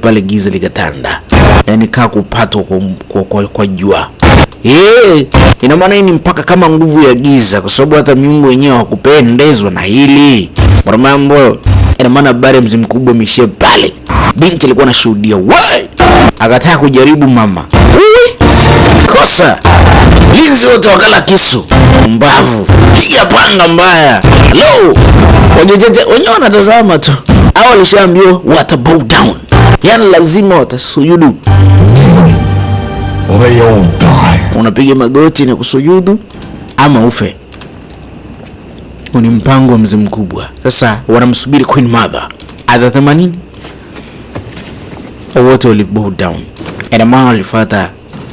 Pale giza likatanda, yaani kaa kupatwa kwa jua. Ina maana hii ni mpaka kama nguvu ya giza, kwa sababu hata miungu wenyewe hawakupendezwa na hili. Bwana mambo, ina maana habari ya mzimu mkubwa imeishia pale. Binti alikuwa anashuhudia, wai akataka kujaribu mama. Ui, kosa linzi wote wakala kisu mbavu, piga panga mbaya. Hello, wajejeje wenyewe wanatazama tu, hao walishaambiwa wata bow down, yani lazima watasujudu. Or they all die. Unapiga magoti na kusujudu ama ufe. Huu ni mpango wa mzee mkubwa. Sasa wanamsubiri Queen Mother adha 80, wote wali bow down, ina maana walifuata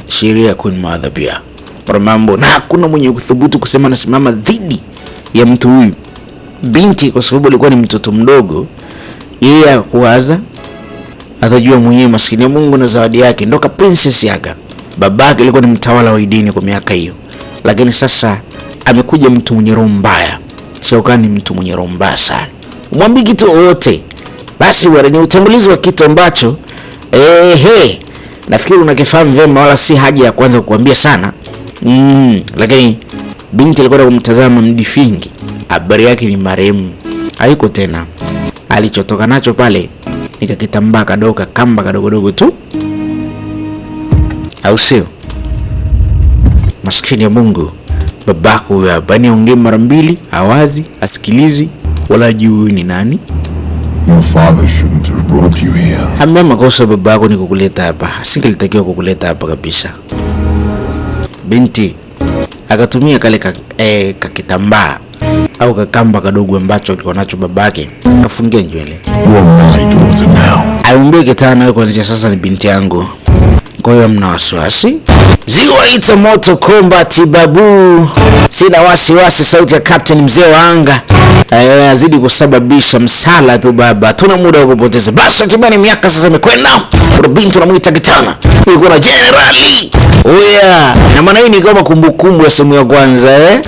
sheria ya Queen Mother pia kwa mambo, na hakuna mwenye kuthubutu kusema nasimama dhidi ya mtu huyu. Binti kwa sababu alikuwa ni mtoto mdogo, yeye hakuwaza, atajua mwenyewe, maskini ya Mungu na zawadi yake, ndo ka princess yaka. Babake alikuwa ni mtawala wa Idini kwa miaka hiyo, lakini sasa amekuja mtu mwenye roho mbaya. Shao Kahn ni mtu mwenye roho mbaya sana, umwambii kitu wowote, basi bwana, ni utangulizi wa kitu ambacho ehe, nafikiri unakifahamu vyema, wala si haja ya kwanza kukuambia sana lakini binti alikuwa kumtazama Mdifingi, habari yake ni marehemu, hayuko tena. Alichotoka nacho pale ni kakitambaa kadogo, kamba kadogodogo tu, au sio? Maskini ya Mungu, babako huyo hapa, ni ongee mara mbili, hawazi, asikilizi wala jui ni nani. Your father shouldn't have brought you here. Ambia makosa babako ni kukuleta hapa, asingelitakiwa kukuleta hapa kabisa. Binti akatumia kale kakitambaa au kakamba kadogo ambacho alikuwa nacho babake, kafungia nywele. You are my daughter now. Aumbe kitana, kuanzia sasa ni binti yangu, kwa hiyo mna wasiwasi. Mzigo waita Mortal Kombat babu, sina wasiwasi. Sauti ya Captain mzee wa anga azidi kusababisha msala tu baba, tuna muda wa kupoteza. Basi hatimaye miaka sasa imekwenda, kuna binti anamuita Kitana, yuko na jenerali oya, na maana hii ni kama kumbukumbu ya sehemu ya kwanza eh?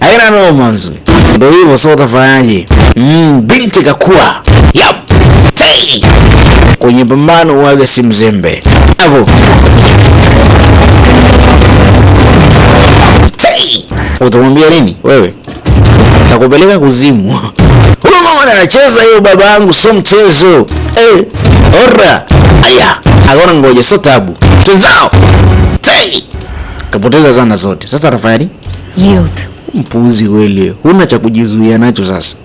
Haina noma mzee, ndio hivyo. Sasa utafanyaje? Binti kakua, yap. Hey! Kwenye pambano waga si mzembe hapo. Hey! Utamwambia nini wewe? Takupeleka kuzimu. Huyo mama anacheza hiyo, baba yangu, sio mchezo. Eh, ora. Aya, akaona ngoja sio tabu. Tuzao. Hey! Kapoteza zana zote. Sasa atafanya nini? Yield. Mpuuzi kweli. Huna cha kujizuia nacho sasa.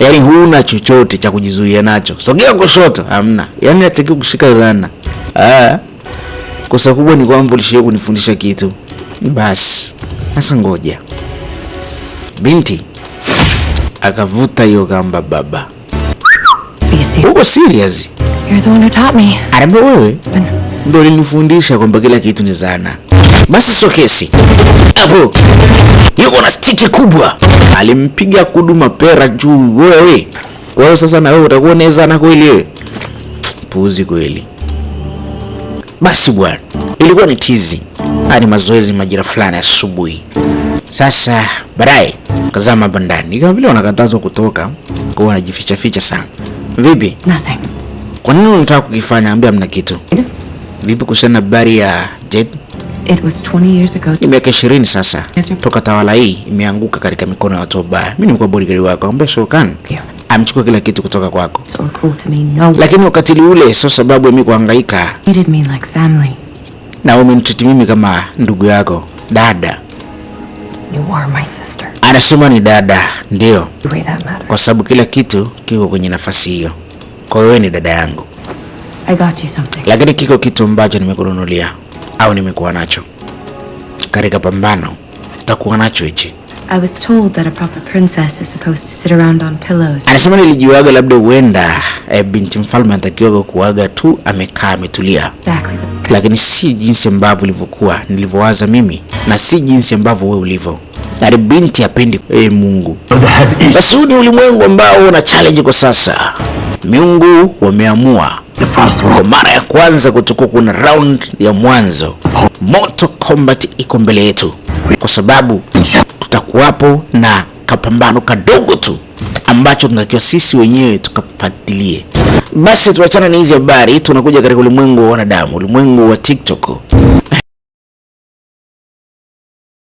Yaani huna chochote cha kujizuia nacho. Sogea kushoto, hamna. Yaani hataki kushika zana. Ah. Kosa kubwa ni kwamba ulishia kunifundisha kitu. Basi. Sasa ngoja. Binti akavuta hiyo kamba baba. Be serious. Uko serious? You're the one who taught me. Anaambia wewe ndio ulinifundisha kwamba kila kitu ni zana. Basi sio kesi. Hapo yuko na stiki kubwa, alimpiga kudu mapera juu. Wewe kwa hiyo sasa na wewe utakuwa na zana kweli wewe? Puuzi kweli. Basi bwana, ilikuwa ni tizi, haya ni mazoezi majira fulani asubuhi. Sasa baadaye kazama hapa ndani, kama vile wanakatazwa kutoka, kwa wanajificha ficha sana. Vipi? Nothing. Kwa nini unataka kukifanya? Ambia mna kitu. Vipi kuhusiana na habari ya Jet? It was 20 years ago. Ni miaka 20 sasa Yes, sir. toka tawala hii imeanguka katika mikono ya watu wabaya. Mimi nimekuwa bodyguard wako. Ambia Shao Kahn Yeah. amechukua kila kitu kutoka kwako, So cruel to me. No. lakini wakatili ule sio sababu ya mimi kuhangaika, Treated me like family. na umenitreat mimi kama ndugu yako. Dada You are my sister. anasema ni dada, ndio, The way that matters. kwa sababu kila kitu kiko kwenye nafasi hiyo. Kwa hiyo wewe ni dada yangu, I got you something. lakini kiko kitu ambacho nimekununulia au nimekuwa nacho katika pambano, utakuwa nacho hichi. I was told that a proper princess is supposed to sit around on pillows. Anasema nilijuaga labda huenda binti mfalme anatakiwa kuaga tu amekaa ametulia, Exactly. lakini si jinsi ambavyo ilivyokuwa nilivyowaza mimi na si jinsi ambavyo wewe ulivyo. Yaani binti hapendi Mungu. Basi huu ni ulimwengu ambao una challenge kwa sasa. Miungu wameamua kwa mara ya kwanza kutokuwa kuna round ya mwanzo. Mortal Kombat iko mbele yetu, kwa sababu tutakuwapo na kapambano kadogo tu ambacho tunatakiwa sisi wenyewe tukafuatilie. Basi tuachane na hizi habari, tunakuja katika ulimwengu wa wanadamu, ulimwengu wa TikTok.